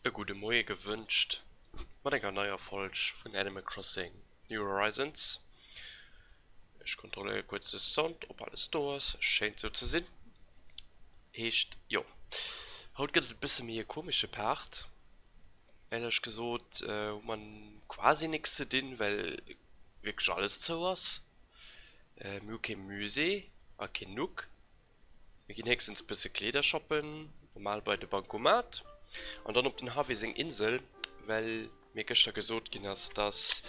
E gudde Moie gewënscht mat enger neier Folg vun Animal Crossing New Horizons. Ech kontrolléiere kuerz de Sound, ob alles do ass. Schéint sou ze sinn. Heescht, jo, haut gëtt et e bësse méi e komesche Part. Éierlech gesot hu mer quasi nix ze dinn, well wierklech alles zou ass. Mir hu kee Musée a keen Nook. Mir ginn héchstens bësse Kleeder shoppen, normal bei de Bancomat, an dann op den Harvey seng Insel, well mir gëschter gesot ginn ass, dass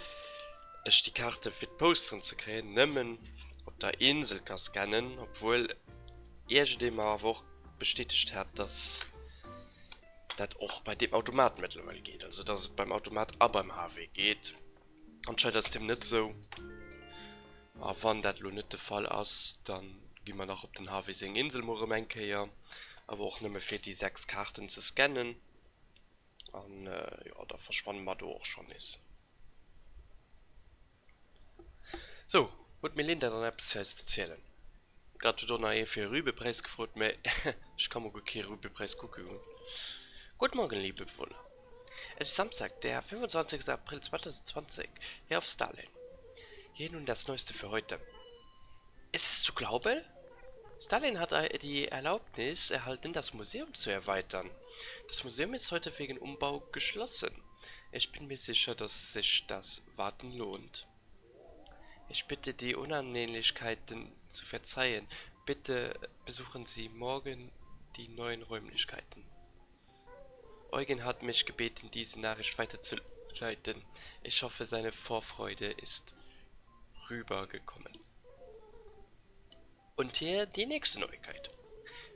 ech déi Kaarte fir d'Posteren ze kréien nëmmen op der Insel ka scannen, obwuel iergendee mer awer och bestätegt hat, dass dat och bei deem Automat mëttlerweil geet, also dass et beim Automat a beim Harvey geet. Anscheinend ass deem net esou. A wann dat elo net de Fall ass, da gi mer nach op den Harvey seng Insel muer erëm eng Kéier, awer och nëmme fir déi 6 Kaarten ze scannen. An jo, da verschwanne mer do och schonn nees. Sou, huet d'Melinda dann eppes fir eis ze zielen? Grad huet och nach ee fir e Rübepräis gefrot, mä ech ka mol guer kee Rübepräis kucke goen. Guten Morgen, liebe Bewohner. Es ist Samstag, der 25. April 2020, hier auf Stalin. Hier nun das Neueste für heute. Ist es zu glauben? Stalin hat die Erlaubnis erhalten, das Museum zu erweitern. Das Museum ist heute wegen Umbau geschlossen. Ich bin mir sicher, dass sich das Warten lohnt. Ich bitte die Unannehmlichkeiten zu verzeihen. Bitte besuchen Sie morgen die neuen Räumlichkeiten. Eugen hat mich gebeten, diese Nachricht weiterzuleiten. Ich hoffe, seine Vorfreude ist rübergekommen. Und hier die nächste Neuigkeit.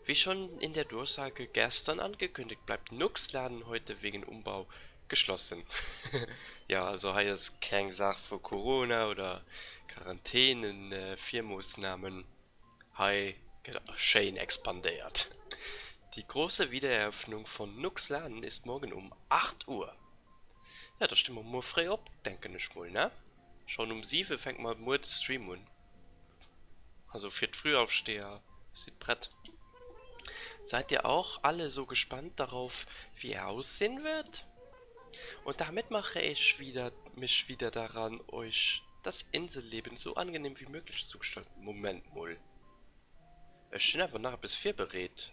Wie schon in der Durchsage gestern angekündigt, bleibt Nux Laden heute wegen Umbau geschlossen. Jo, also hei ass keng Saach vu Corona oder Quarantänen-Virmoossnamen. Hei gëtt schéin expandéiert. Die große Wiedereröffnung von Nux Laden ist morgen um 8 Uhr. Jo, da sti mer muer fréi op, denken ech mol, ne? Schonn um 7 fänke mer muer de Stream un. Also fir d'Frühaufsteher, sidd prett. Seid ihr auch alle so gespannt darauf, wie er aussehen wird? Und damit mache ich wieder mich wieder daran, euch das Inselleben so angenehm wie möglich zu gestalten. Moment mol, ech hunn awer nach eppes virbereet.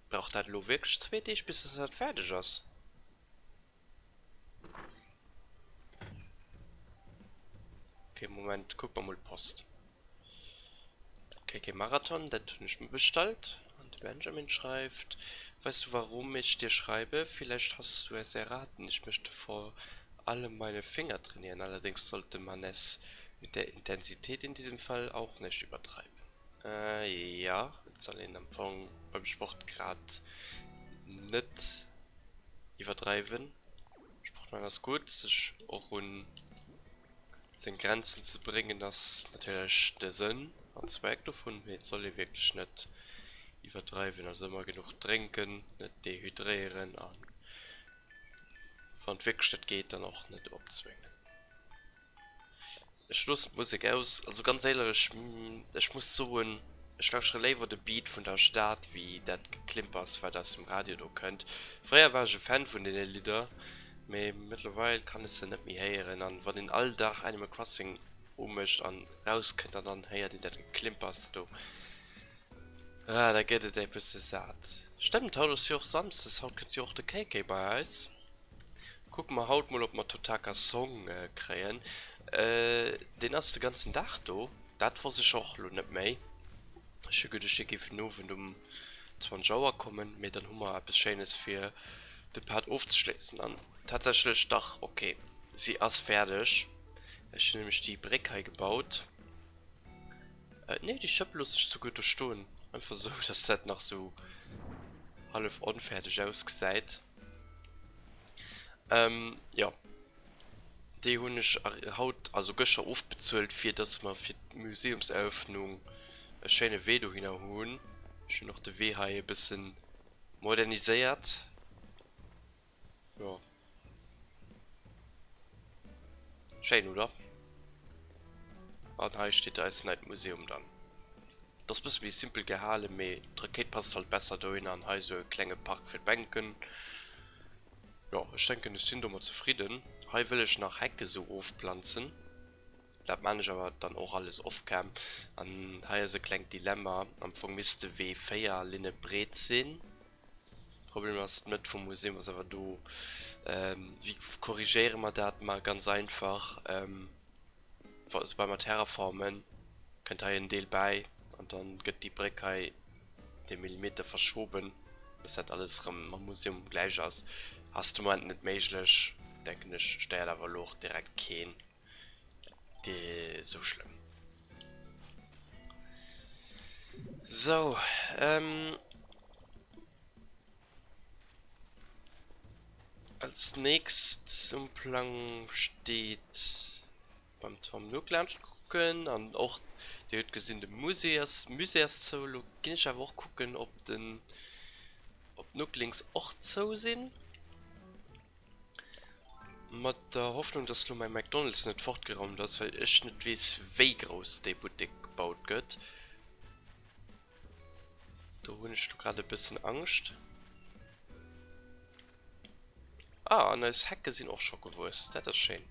Brauch dat elo wierklech zwee Deeg bis dass dat fäerdeg ass? Okay, Moment, kucke mer mol d'Post. KK Marathon, dat hunn ech mir bestallt. An de Benjamin schreift, Weißt du warum ich dir schreibe? Vielleicht hast du es erraten, ich möchte vor allem meine Finger trainieren, allerdings sollte man es mit der Intensität in diesem Fall auch nicht übertreiben. Äh, ja, et soll een am Fong beim Sport grad net iwwerdreiwen. Sport man ass gutt, sech och un seng Grenzen ze bréngen ass natierlech de Sënn an Zweck dovun, mee et soll ee wierklech net iwwerdreiwen, also ëmmer genuch drénken, net dehydréieren a wann et wierklech net geet, dann och net opzwéngen. Ech loossen d'Musek aus. Also ganz éierlech, ech muss soen, ech lauschtere léiwer de Beat vun der Stad wéi dat Geklimpers wat aus dem Radio do kënnt. Fréier war ech e Fan vun deene Lidder, mee mëttlerweil kann ech se net méi héieren. An wann een all Dag Animal Crossing umécht an rauskënnt an dann héiert een dat Geklimpers do, ah da gëtt et e bësse sat. Stëmmt, haut ass jo och Samsdes, haut kënnt jo och de KK bei eis. Kucke mer haut mol op mer Totaka Song kréien. Deen ass de ganzen Dag do, dat wosst ech och lo net méi. Ech hu geduecht dee géif den Owend um 20 Auer kommen, mee dann hu mer eppes Schéines fir de Part ofzeschléissen. An tatsächlech dach, ok, si ass fäerdeg. Ech hunn nämlech déi Bréck hei gebaut. Nee, déi Schëpp loosse ech souguer do stoen, einfach sou dass dat nach sou hallef onfäerdeg ausgesäit. Ähm, jo. Déi hunn ech haut, also gëschter ofbezuelt, fir dass mer fir d'Museumseröffnung e schéine Wee dohinner hunn. Ech hunn och de Wee hei e bësse moderniséiert. Jo. Schéin, oder? An hei steet eist neit Museum dann. Et ass bësse méi simpel gehalen, mee d'Rakéit passt halt besser dohinner an hei esou e klenge Park fir d'Bänken. Jo, ech denken ech sinn domat zefridden. Hei wëll ech nach Hecke sou ofplanzen. Dat maan ech awer dann och alles off-cam. An hei ass e klengt Dilemma, am Fong misst de Wee 4 Linne breet sinn. Problem ass, d'Mëtt vum Museum ass awer do. Wéi korrigéiere mer dat? Ma ganz einfach, soubal mer terraformen, kënnt hei en Deel bäi an dann gëtt déi Bréck hei de Millimeter verschoben, dass dat alles erëm mam Museum gläich ass, ass de Moment net méiglech, denken ech, stéiert awer elo och direkt keen dee sou schlëmm. Sou, als nächst um Plang steet. Beim Tom Nook laanscht kucken an och dir hutt gesinn de Musée ass Musée ass zou. Elo ginn ech awer och kucken ob den ob d'Nooklings och zou sinn. Mat der Hoffnung dass lo mäi McDonald's net fortgeraumt ass, well ech net weess wéi grouss dee Buttek gebaut gëtt. Do hunn ech lo grad e bëssen Angscht. Ah, an eis Hecke sinn och scho gewuess. Dat ass schéin.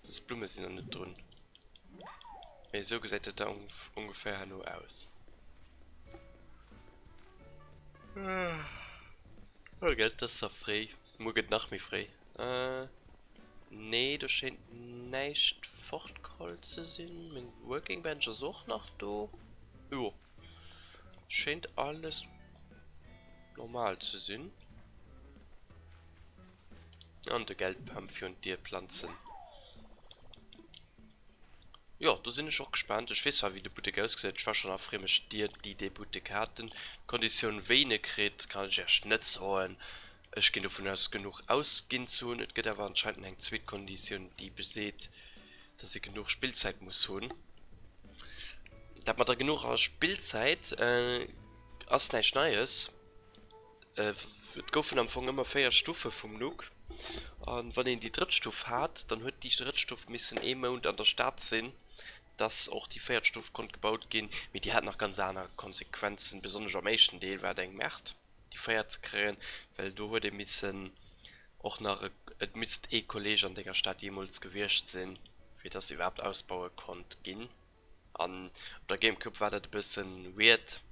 Dës Blumme sinn nach net drun. Mee esou gesäit dat da ongeféier herno aus. Oh gell, et ass zwar fréi. Muer gëtt nach méi fréi. Nee, do schéint näischt fortgeholl ze sinn. Meng Working Bench ass och nach do. Jo, schéint alles normal ze sinn. An de Geldbam virun d'Dier planzen. Jo, do sinn ech och gespaant. Ech weess zwar wéi de Buttek ausgesäit, ech war schonn a frieme Stied déi dee Buttek haten. D'Konditioun wéi en e kritt kann ech iech net soen. Ech ginn dovun aus genuch ausginn ze hunn. Et gëtt awer anscheinend eng zweet Konditioun déi beseet, dass ee genuch Spillzäit muss hunn. Dat mat der genucher Spillzäit ass näischt Neies. Et goufen am Fong ëmmer 4 Stuffe vum Nook. An wann een déi drëtt Stuff hat, dann huet déi drëtt Stuff missen ee Mount an der Stad sinn, dass och déi véiert Stuff konnt gebaut ginn. Mee déi hat nach ganz aner Konsequenzen, besonnesch am éischten Deel war et eng Merde déi véiert ze kréien, well do huet ee missen och nach, et misst ee Kolleg an denger Stad jeemools gewiescht sinn, fir dass iwwerhaapt ausbaue konnt ginn. An op der Gamecube war dat e bëssen weird.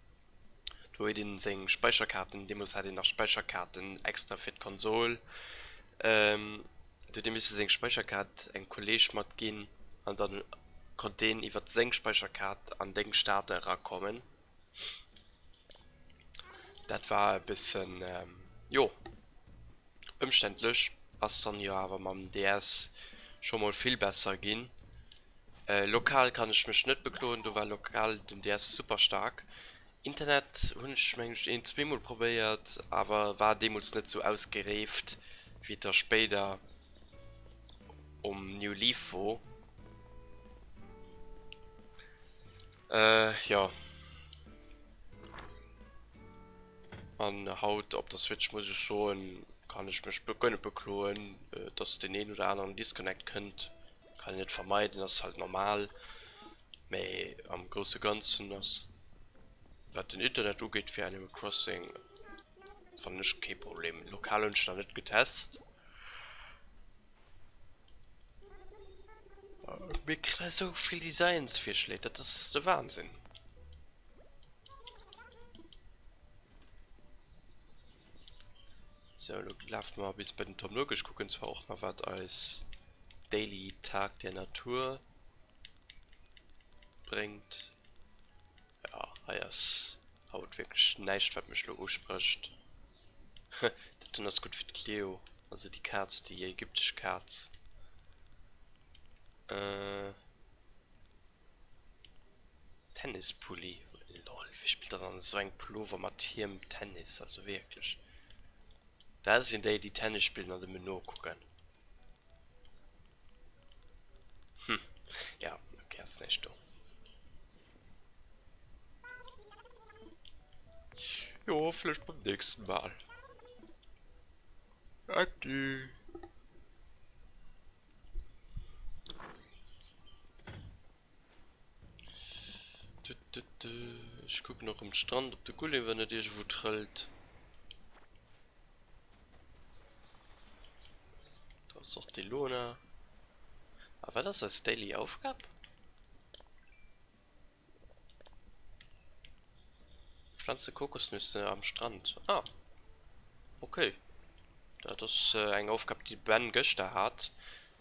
Do huet een seng Speicherkaarten, deemools hat een nach Speicherkaarten extra fir d'Konsol, do huet ee misse seng Speicherkaart engem Kolleeg matginn an dann konnt deen iwwert seng Speicherkaart an deng Stad erakommen. Dat war e bëssen, jo, ëmständlech. Ass dann jo awer mam DS scho mol vill besser ginn. Lokal kann ech mech net bekloen, do war lokal den DS super staark. Internet hunn ech mengen ech een zweemol probéiert, awer war deemools net sou ausgereeft wéi et da spéider um New Leaf wor. Jo. An haut op der Switch muss ech soen, kann ech mech guer net bekloen, dass deen een oder aneren Disconnect kënnt. Kann een net vermeiden, ass halt normal. Mee am grousse Ganzen ass, wat den Internet ugeet fir Animal Crossing, fannen ech kee Problem. Lokal hunn ech nach net getest. Mir kréien esou vill Designsvirschléi, dat ass de Wahnsinn. Sou, elo lafe mer bis bei den Tom Nook. Ech kucken zwar och nach wat eis Daily Tag der Natur bréngt. Ja, hei ass haut wierklech näischt wat mech elo usprécht. Dat doen ass gutt fir d'Cleo, also déi Kaz, déi ägyptesch Kaz. Äh. Tennispulli, lol, wie spillt dann an esou engem Pullover mat Hiem Tennis, also wierklech, dat sinn déi déi Tennis spillen an nëmmen nokucken, hm, ja ok, ass näischt do. Jo, vläicht beim nächsten Mal. Äddi. Ech kucken och um Strand, ob de Gulliver net iergendwou trëllt. Do ass och d'Ilona. A wat ass eis daily Aufgab? Pflanze Kokosnüsse am Strand. Ah, okay. Dat ass eng Aufgab, déi de Ben gëschter hat.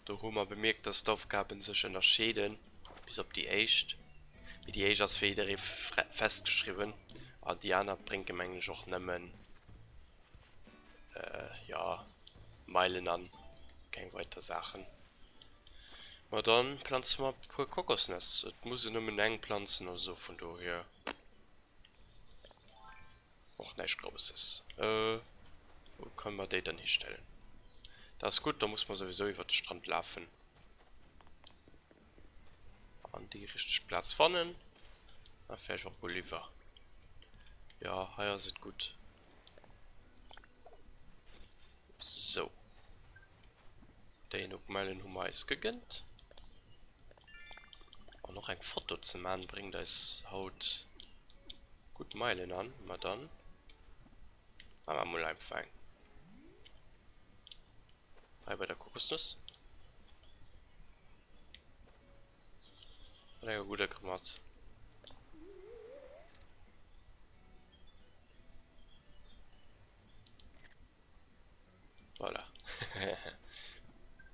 Do hu mer bemierkt, dass d'Aufgaben sech ënnerscheeden, bis op déi éischt. Mee déi éischt ass fir jidderee festgeschriwwen an déi aner brénge mengen ech och nëmmen, jo, Meilen an keng weiter Saachen. Ma dann planze mer e puer Kokosnäss. Et muss en nëmmen eng planzen, also vun dohier och näischt Grousses. Wou kënne mer déi dann histellen? Dat ass gutt, da muss mer souwisou iwwer de Strand lafen an déi richteg Plaz fannen. A vläicht och Gulliver. Jo, hei ass et gutt. Sou. Déi Nookmeilen hu mer eis gegënnt. An och eng Foto ze man bréngt eis haut gutt Meilen an. Ma dann man mer mol einfach eng hei bei der Kokosnuss. Mat enger gudder Grimass. Voilà.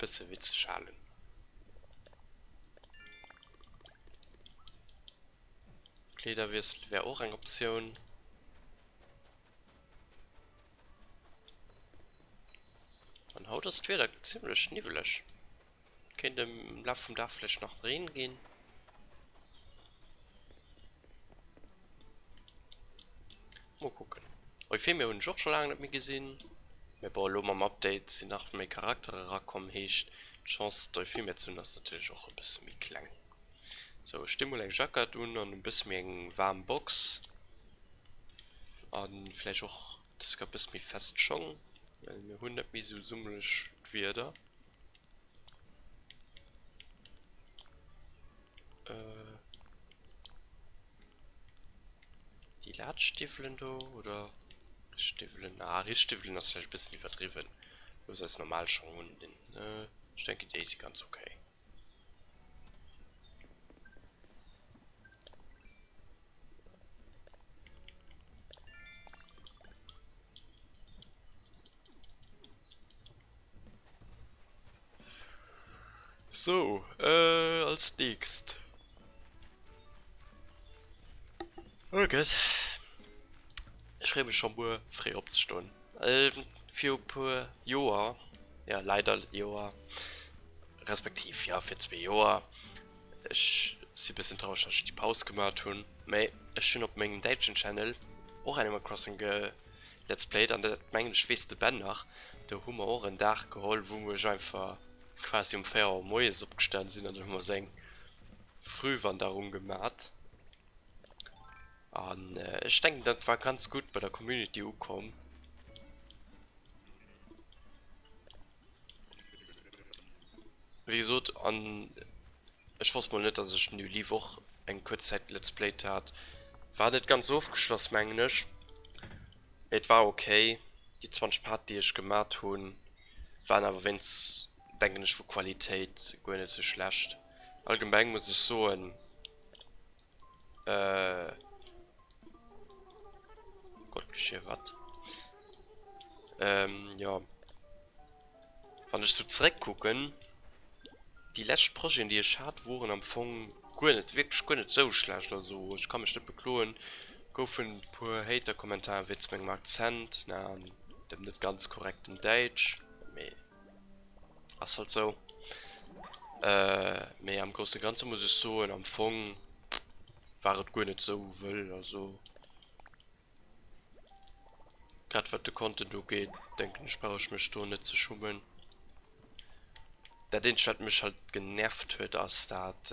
Bësse witzeg halen. Kleederwiessel wär och eng Optioun. An haut ass d'Wieder zimmlech niwweleg. Kéint am Laf vum Dag vläicht nach Reen ginn. Mol kucken. Euphemia hunn ech och scho laang net méi gesinn. Mee bon, elo mam Update sinn nach méi Charaktere erakomm, heescht d'Chance d'Euphemia ze hunn ass natierlech och e bësse méi kleng. Sou, ech di mol eng Jackett un an e bësse méi eng waarm Box. A vläicht och dës Kéier e bësse méi fest Schong, well mir hunn net méi sou summerlecht Wieder. Äh. Déi Laatstiwwelen do, oder? Richtstiwwelen? Ah, Richtstiwwelen ass vläicht e bëssen iwwerdriwwen. Looss eis normal Schong un. Ech denken, déi si ganz okay. Sou, als nächst. Oh Gott. Ech freeë mech scho muer fréi opzestoen. Viru puer Joer, jo leider Joer, respektiv jo fir zwee Joer, ech si bëssen traureg, datt ech déi Paus gemat hunn, mä ech hunn op mengem däitschen Channel och Animal Crossing ge Let's Played an dat mengen ech weess de Ben nach, do hu mer och en Dag geholl wou ech einfach quasi um 4 Auer moies opgestan sinn an dann hu mer sou eng Frühwanderung gemat an ech denken dat war ganz gutt bei der Community ukomm. Wéi gesot, an ech wosst mol net, dass ech New Leaf och eng kuerz Zäit Let's Played hat. War net ganz ofgeschloss, mengen ech, mee et war ok. Déi 20 Part, déi ech gemat hunn, waren awer wéinst, denken ech, vu Qualitéit guer net sou schlecht. Allgemeng muss ech soen, Goldgeschirr, wat? Jo. Wann ech sou zeréck kucken, déi lescht Projeten déi ech hat woren am Fong guer net, wierklech guer net sou schlecht. Also ech ka mech net bekloen. Goufen e puer Hater-Kommentaren wéinst mengem Akzent an dem net ganz korrekten Däitsch, mee ass halt sou. Mee am grousse Ganze muss ech soen, am Fong war et guer net sou wëll. Also. Grad wat de Content ugeet, denken ech, brauch ech mech do net ze schummen. Dat eenzegt wat mech halt genervt huet ass dat,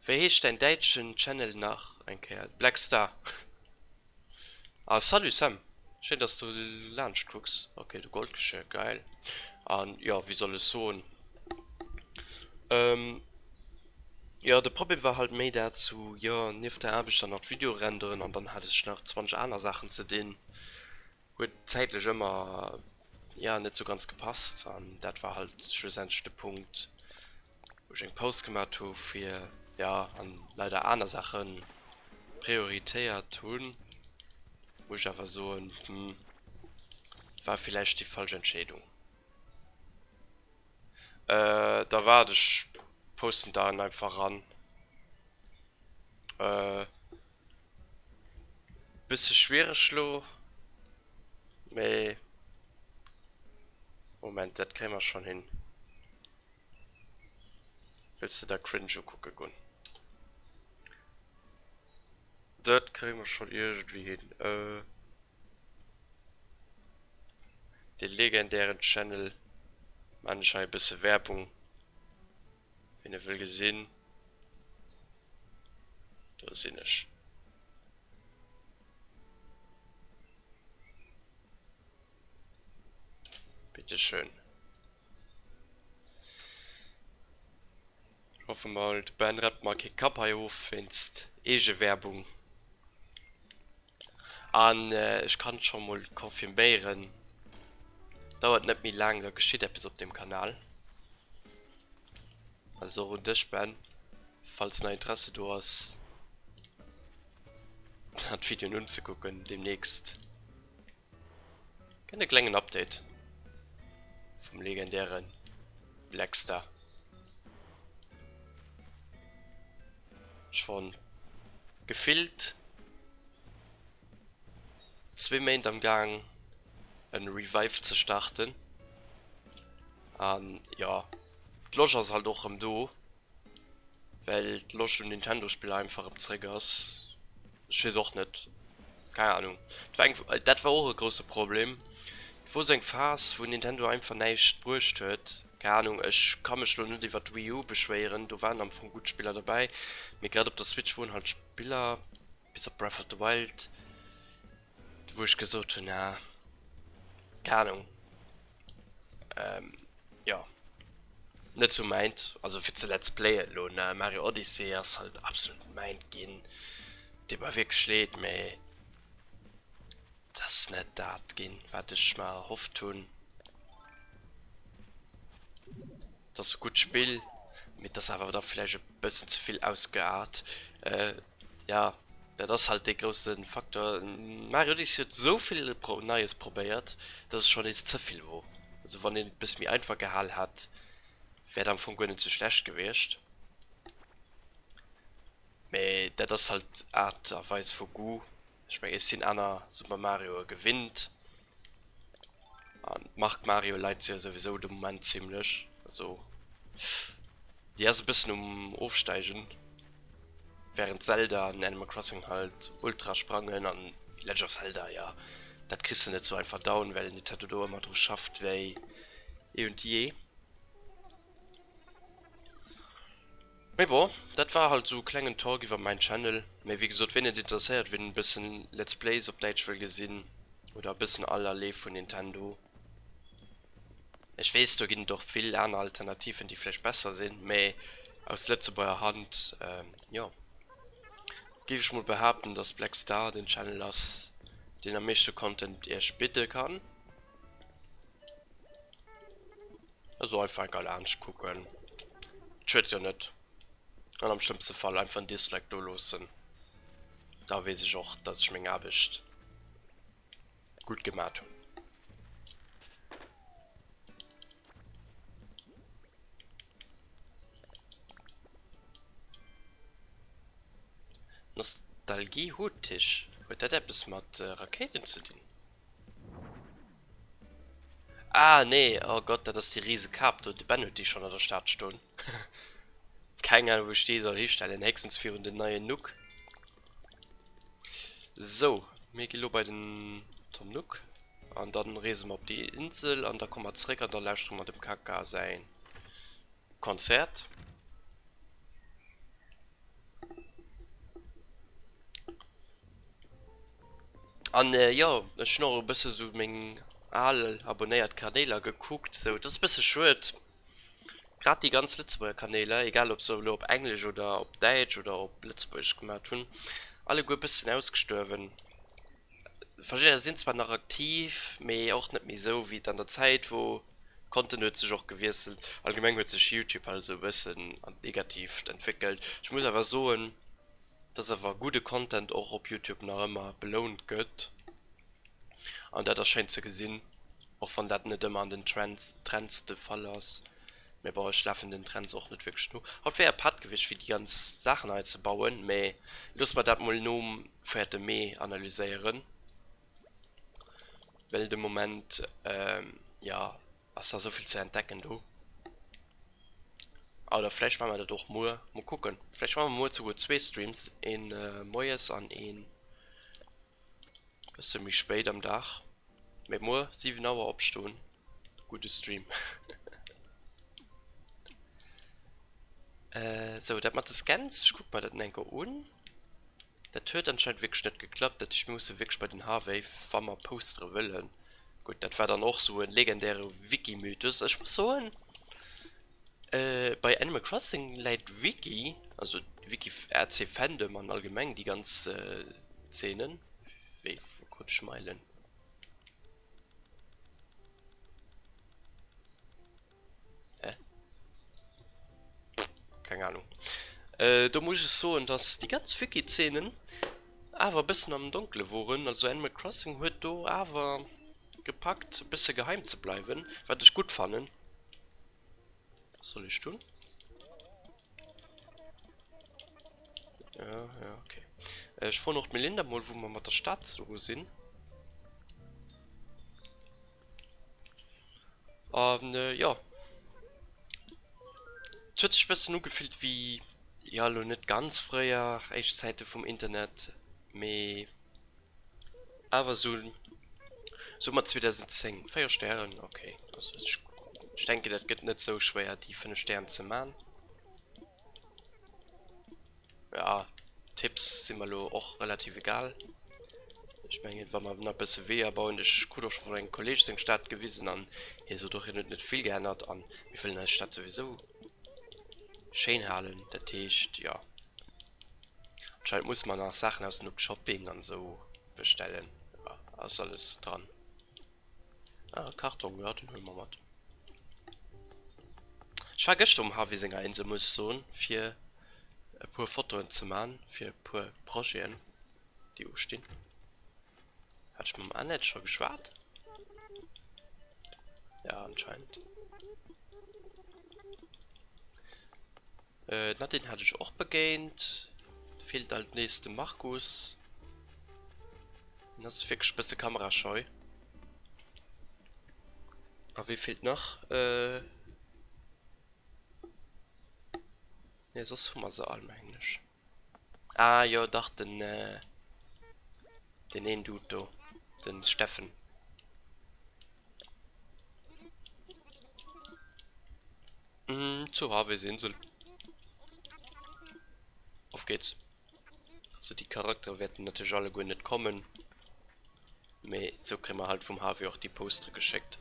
wéi heescht däin däitschen Channel nach eng Kéier? Black Star. Ah salut Sam, schéin dass du laanscht kucks. Ok, de Goldgeschirr, geil. An jo, wéi soll ech soen? Jo, de Problem war halt méi dat sou, jo, nieft der Aarbecht dann nach d'Video renderen an dann hat ech nach 20 aner Saachen ze dinn. Huet zäitlech ëmmer, jo, net sou ganz gepasst an dat war halt schlussendlech de Punkt, wou ech eng Paus gemat hu fir, jo, an leider aner Saache prioritéiert hunn. Muss ech awer soen, hm, war villäicht déi falsch Entscheedung. Äh, da waart, ech posten daen einfach ran. Äh, bësse schwiereg lo, mee Moment, dat kréie mer schonn hin. Wëlls de der Cringe ukucke goen? Dat kréie mer schonn iergendwéi hin. Äh. De legendären Channel maan ech hei e bësse Werbung wien e wëll gesinn do sinn ech. Bitteschön. Ech hoffe mol de Ben rappt mer kee Kapp hei of wéinst Eegewerbung. An ech kann scho mol confirméieren, dauert net méi laang, da geschitt eppes op deem Kanal. Also och un dech Ben, falls nach Interesse do ass, der d'Videoen unzekucken demnächst. Kënnt e klengen Update vum legendäre Blackstar. Schon gefillt zwee Méint am Gaang en Revive ze starten an jo d'Loscht ass halt och rem do. Well d'Loscht un Nintendo-Spiller einfach erëm zréck ass. Ech weess och net. Keng Ahnung. Et war eng, dat war och e grousse Problem. Et wor sou eng Phas, wou Nintendo einfach näischt bruecht huet. Keng Ahnung, ech ka mech lo net iwwer d'Wii U beschwéieren, do waren am Fong gutt Spiller derbäi. Mee grad op der Switch woren halt Spiller, bis op Breath of the Wild, wou ech gesot hunn, ah, keng Ahnung. Ähm, jo. Net sou mäint. Also fir ze Let's Playen elo, ne. Mario Odyssey ass halt absolut mäint ginn. Deet mer wierklech leed, mee et ass net dat ginn, wat ech mer erhofft hunn. Et ass e gutt Spill, mee et ass awer da vläicht e bëssen ze vill ausgeaart. Ja, dat ass halt dee grousse Faktor. Mario Odyssey huet esou vill Neies probéiert, dass et schonn nees ze vill wor. Also wann een et e bësse méi einfach gehal hätt, wär et am Fong guer net esou schlecht gewiescht. Mee dat ass halt Aart a Weis vu Goût. Ech mengen, ech sinn aner Super Marioe gewinnt. An d'Mark Mario leit se jo souwisou de Moment zimlech. Also déi ass e bëssen um Ofsteigen, während Zelda an Animal Crossing halt ultra sprangen an Legend of Zelda, jo, dat kriss de net sou einfach down, well Nintendo do ëmmer dru schafft wéi eh und je. Mee bon, dat war halt sou e klengen Talk iwwer mäin Channel. Mee wéi gesot, ween et interesséiert, ween e bëssen Let's Plays op Däitsch wëll gesinn oder e bëssen allerlee vun Nintendo, ech weess do ginn et och vill aner Alternativen déi vläicht besser sinn, mee aus Lëtzebuerger Hand, jo, géif ech mol behaapten, dass Black Star den Channel ass, deen am meeschte Content iech bidde kann. Also einfach enker laanscht kucken. Schued jo net. An am schlëmmste Fall einfach en Dislike do loossen. Da weess ech och, dass ech meng Aarbecht gutt gemat hunn. Nostalgie Huttisch, huet dat eppes mat Rakéiten ze dinn? Ah nee, oh Gott, dat ass déi riese Kap do. De Ben huet déi schonn an der Stad stoen. Keng Ahnung, wou ech déi soll histellen. Héchstens virun den neien Nook. Sou, mir gi lo bei den Tom Nook. An dann reese mer op déi Insel an da komme mer zréck an da lauschtere mer dem Kaka säin Konzert. An jo, ech hunn och e bësse sou meng al abonnéiert Kanéiler gekuckt, sou. Et ass e bësse schued. Grad déi ganz Lëtzebuerger Kanéiler, egal ob se elo op Englesch oder op Däitsch oder op Lëtzebuergesch gemat hunn, alleguer e bëssen ausgestuerwen. Verschiddener sinn zwar nach aktiv, mee och net méi esou wéi et an der Zäit wor. Content huet sech och gewiesselt. Allgemeng huet sech YouTube halt esou e bëssen an d'Negatiivt entwéckelt. Ech muss awer soen, dass awer gudde Content och op YouTube nach ëmmer belount gëtt. An dat ass schéin ze gesinn, och wann dat net ëmmer an den Trends Trends de Fall ass. Mee bon, ech lafen den Trends och net wierklech no. Haut wär e Pad gewiescht fir déi ganz Saachen hei ze bauen, mee loosse mer dat mol nom véierte Mee analyséieren, well de Moment, jo, ass nach esou vill ze entdecken do. Oder vläicht maache mer dat och muer, mol kucken. Vläicht maache mer muer souguer zwee Streams, een moies an een Bësse méi spéit am Dag, mee muer 7 Auer opstoen, gudde Stream. Sou, dat mat de Scans, ech kucke mer dat enker un. Dat huet anscheinend wierklech net geklappt, dat heescht mir musse wierklech bei den Harvey, wa mer Postere wëllen. Gutt, dat war dann och sou e legendäre Wiki-Mythos. Ech muss soen, Bei Animal Crossing läit d'Wiki, also d'Wiki RC Fandom an allgemeng déi ganz Zeenen, wéi wou krut ech Meilen? Hä? Keng Ahnung. Do muss ech soen, dass déi ganz Wiki-Zeenen awer e bëssen am Donkele woren. Also Animal Crossing huet do awer gepackt e bësse geheim ze bleiwen, wat ech gutt fannen. Was soll ech tun? Ja, ja, okay. Ech froen och d'Melinda mol, wou mer mat der Stad dru sinn. An jo. Et huet sech bëssen ugefillt wéi, jo elo net ganz fréier, éischt Zäite vum Internet, mee awer sou sou mat 2010. 4 Stären, ok. Also ech ech denken dat gëtt net sou schwéier déi 5 Stären ze man. Ja, Tipps si mer elo och relativ egal. Ech mengen, wa mer nach e bësse Weeër bauen, ech krut och scho vun engem Kolleeg seng Stad gewisen an hie sot och, hien huet net vill geännert an mir wëllen eis Stad souwisou schéin halen. Dat heescht, jo, anscheinend musse mer nach Saachen aus dem Shopping an esou bestellen. Jo, ass alles dran. Ah, Kartong, jo, den huele mer mat. Ech war gëschter um Harvey senger Insel, muss ech soen, fir e puer Fotoen ze man, fir e puer Projeten, déi ustinn. Hat ech mam Annette scho geschwat? Ja, anscheinend. D'Nadine hat ech och begéint. Feelt alt nees de Markus. Deen ass wierklech e bësse kamerascheu. A wee feelt nach? Nee, soss hu mer se all, mengen ech. Ah jo, dach, den, deen een Dude do, den Steffen. Zu Harveys Insel. Auf geht's. Also déi Charaktere wäerten natierlech alleguer net kommen, mee sou kréie mer halt vum Harvey och déi Postere geschéckt.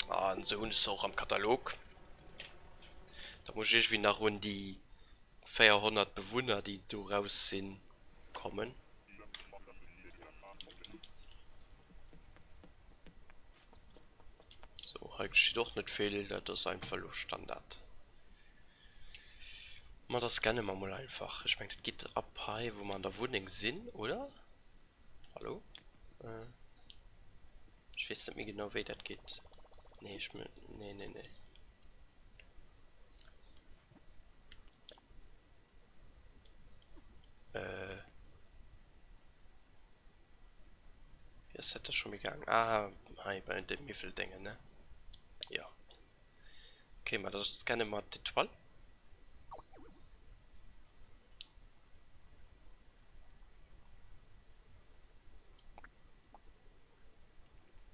An sou hunn ech se och am Katalog. Da muss ech iergendwéi nach un déi 400 Bewunner, déi do raus sinn, kommen. Sou, hei geschitt och net vill, dat ass einfach elo Standard. Ma da scanne mer mol einfach. Ech mengen dat geet ab hei wou mer an der Wunneng sinn, oder? Hallo? Ech weess net méi genau wéi dat geet. Nee, ech me, nee, nee, nee. Äh. Wéi ass dat da scho méi gaang? Ah, hei bei de Miwweldéngen, ne? Jo. Okay, ma da scanne mer d'Etoile.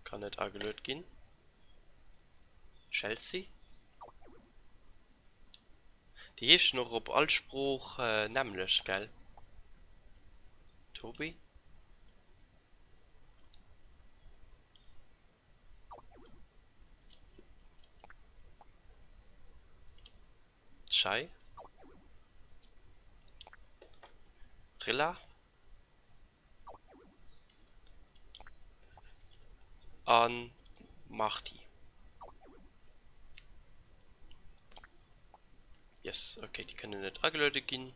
Kann net ageluet ginn. Chelsea? Déi heeschen och op all Sprooch nämmlecht, gell? Tobi? Chai. Rilla. An Marty. Yes, okay, déi kënnen net ageluede ginn.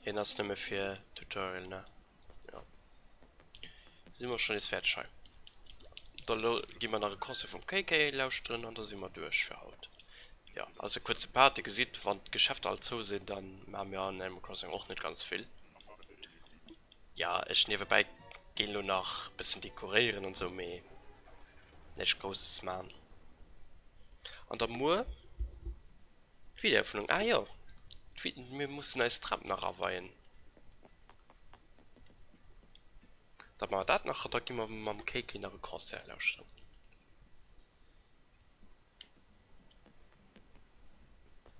Hien ass nëmme fir Tutorial, ne? Ja. Si mer schon nees fäerdeg hei. Da gi mer nach e Concert vum KK lauschteren an da si mer duerch fir haut. Ja, ass e kuerze Part. Dir gesitt, wann d'Geschäfter all zou sinn, da maache mir an Animal Crossing och net ganz vill. Ja, ech niewebäi ginn elo nach e bëssen dekoréieren an esou, mee näischt Grousses man. An da muer d'Wiederöffnung. Ah jo, mir mussen eis Trap nach aweien. Da maache mer dat nach an da gi mer mam KK nach e Concert lauschteren.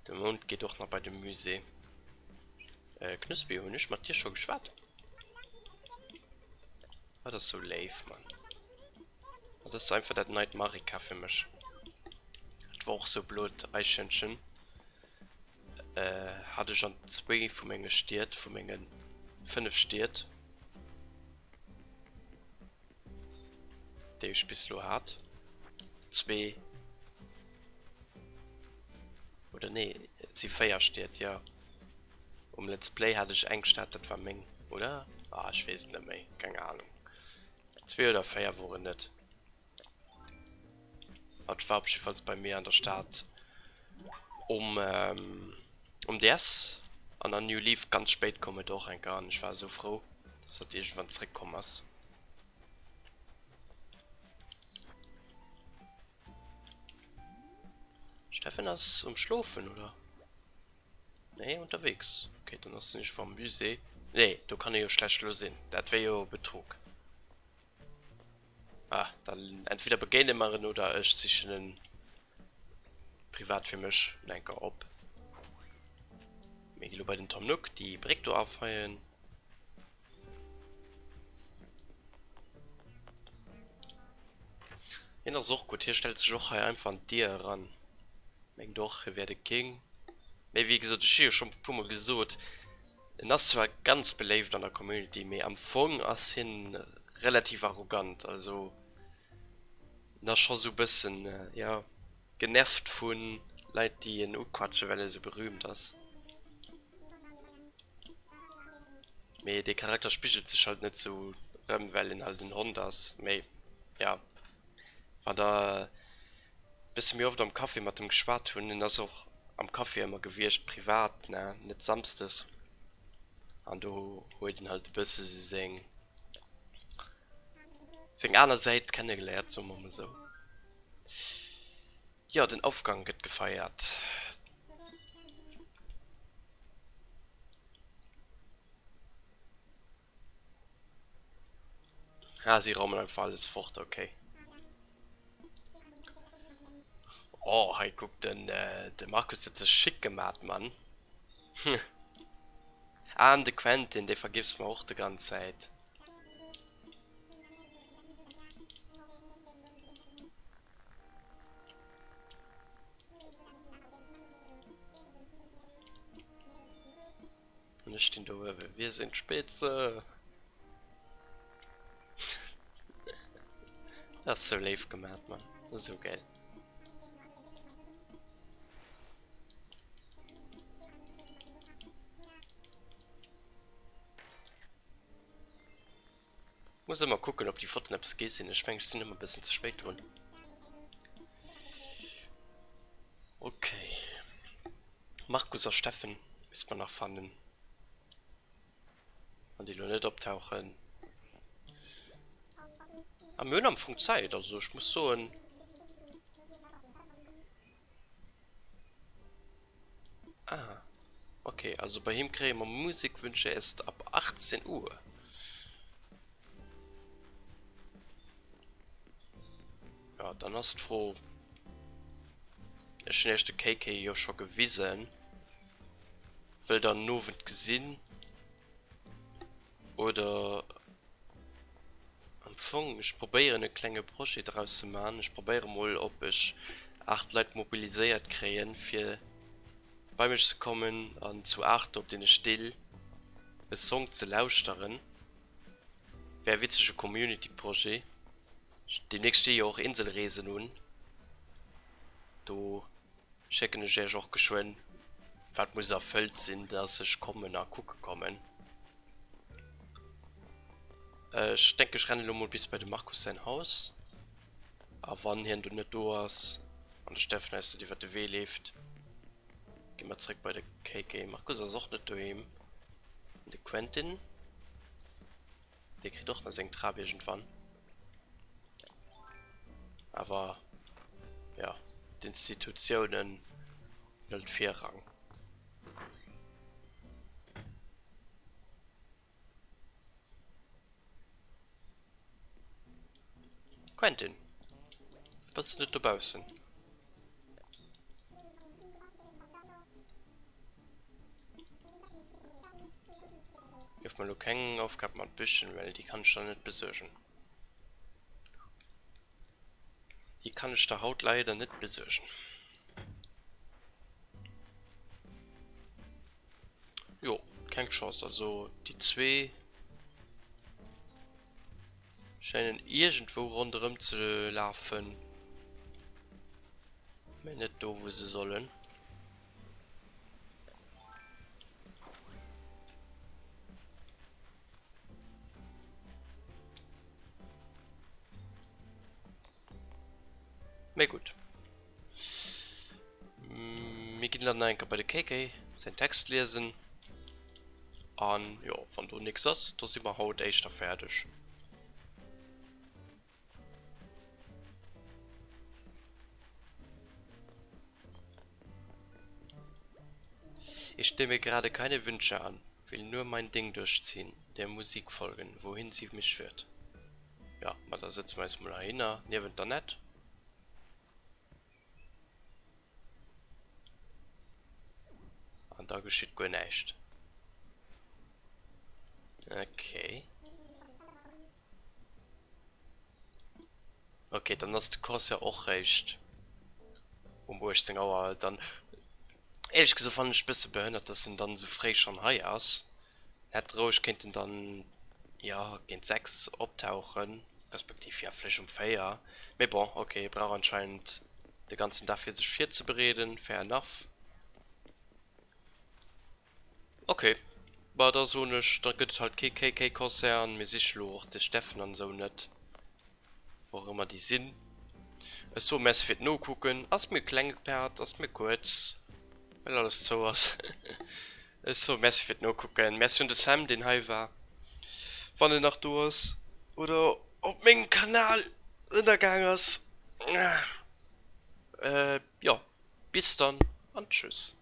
De Mount geet och nach bei de Musée. Äh, Knuspi, hunn ech mat dir scho geschwat? Dat ass sou léif, Mann. Dat ass einfach dat neit Marika fir mech. Dat war och sou blot Eichhörnchen. Äh, hat ech an zwéi vu menge Stied, vu menge 5 Stied. Déi ech bis elo hat. Zwee. Oder nee, et si 4 Stied, jo. Um Let's Play hat ech eng Stad, dat war meng, oder? Ah, ech weess et net méi, keng Ahnung. Zwee oder 4 woren et. Hatt war op jiddefalls bei mir an der Stad um um DS an an New Leaf ganz spéit koum et och eng Kéier an ech war esou frou, dass dat iergendwann zréckkomm ass. Steffen ass um Schlofen, oder? Nee, unterwegs. Okay, dann ass en iergendwou am Musée. Nee, do kann e jo schlecht elo sinn. Dat wär jo Betrug. Ah, dann entweder begéine mer en oder ech sichen en privat fir mech enker op. Mir gi lo bei den Tom Nook déi Bréck do afeien. Hien ass och gutt, hie stellt sech och hei einfach an d'Dier eran. Mengt och hie wär de King. Mee wéi gesot, ech hu jo schonn e puermol gesot, En ass zwar ganz beléift an der Community, mee am Fong ass hien relativ arrogant, also en ass scho sou bëssen, jo, genervt vu Leit déi en uquatschen, well e sou berühmt ass. Mee dee Charakter spigelt sech halt net sou rëm, well en halt en Hond ass. Mee jo, wann der bësse méi oft am Café mat em geschwat hunn. En ass och am Café ëmmer gewiescht, privat, ne, net samsdes. An do huet en halt e bësse sou seng, seng aner Säit kennegeléiert, soe mer mol esou. Jo, den Aufgang gëtt gefeiert. Ah, si raumen einfach alles fort, okay. Oh, hei kuck, den, de Markus huet sech schick gemat, Mann. Ah, an de Quentin, dee vergiffs mer och de ganz Zäit. An ech stinn do uewen. Wir sind Spitze! Dat ass sou léif gemat, Mann. Dat ass sou geil. Muss ëmmer kucken, ob déi Fotoen eppes gi sinn. Ech mengen, ech sinn ëmmer e bëssen ze spéit drun. Okay. Markus a Steffen misst mer nach fannen. Wann déi elo net optauchen. A mir hunn am Fong Zäit, also ech muss soen. Ah, okay, also bei him kréie mer Musikwünsche erst ab 18 Uhr. Ja, dann ass d'Fro, ech hunn iech de KK jo scho gewisen, wëllt der en Owend gesinn? Oder am Fong, ech probéieren e klenge Projet draus ze man. Ech probéiere mol ob ech 8 Leit mobiliséiert kréien fir bei mech ze kommen an zu 8 op deene Still e Song ze lauschteren. Wär e witzege Community Projet. Demnächst sti jo och Inselreesen un. Do schécken ech iech och geschwënn wat muss erfëllt sinn, dass ech kommen a kucke kommen. Ech denken ech rennen elo mol bis bei dem Markus säin Haus a wann hien do net do ass an de Steffen eis net iwwert de Wee leeft, gi mer zréck bei de KK. Markus ass och net doheem. An de Quentin, dee kritt och nach seng Trap iergendwann. Awer jo, d'Institutiounen hunn halt Virrang. Quentin, bass de net dobaussen? Gëff mer lo keng Aufgab mat Büschen, well déi kann ech der net besuergen. Déi kann ech der haut leider net besuergen. Jo, keng Chance. Also déi zwee schéinen iergendwou ronderëm ze lafen, mä net do wou se sollen. Mee gutt. Mir ginn dann nach eng Kéier bei de KK säin Text liesen. An jo, wann do nix ass, da si mer haut éischter fäerdeg. Ich nehme gerade keine Wünsche an, will nur mein Ding durchziehen, der Musik folgen, wohin sie mich führt. Jo, ma da sëtze mer eis mol heihinner niewent der Nett. An da geschitt guer näischt. Okay. Okay, dann ass de Concert och réischt um 18 Auer. Dann, éierlech gesot, fannen ech e bësse behënnert, dass en dann esou fréi schonn hei ass. Hätt roueg kéinten dann, jo, géint 6 optauchen, respektiv, jo, vläicht um 4. Mee bon, ok, e brauch anscheinend de ganzen Dag fir sech virzebereeden, fair enough. Ok, ma da soen ech, da gëtt et halt kee KK-Concert an mir siche lo och de Steffen an esou net. Wou och ëmmer déi sinn. Ech soe Merci fir d'Nokucken. Ass mir kleng gepaart, ass mir kuerz, well alles zou ass. Ech soe Merci fir d'Nokucken. Merci un de Sam, deen hei war, wann en nach do ass oder op mengem Kanal ënnergaang ass. Jo, bis dann an tschüss.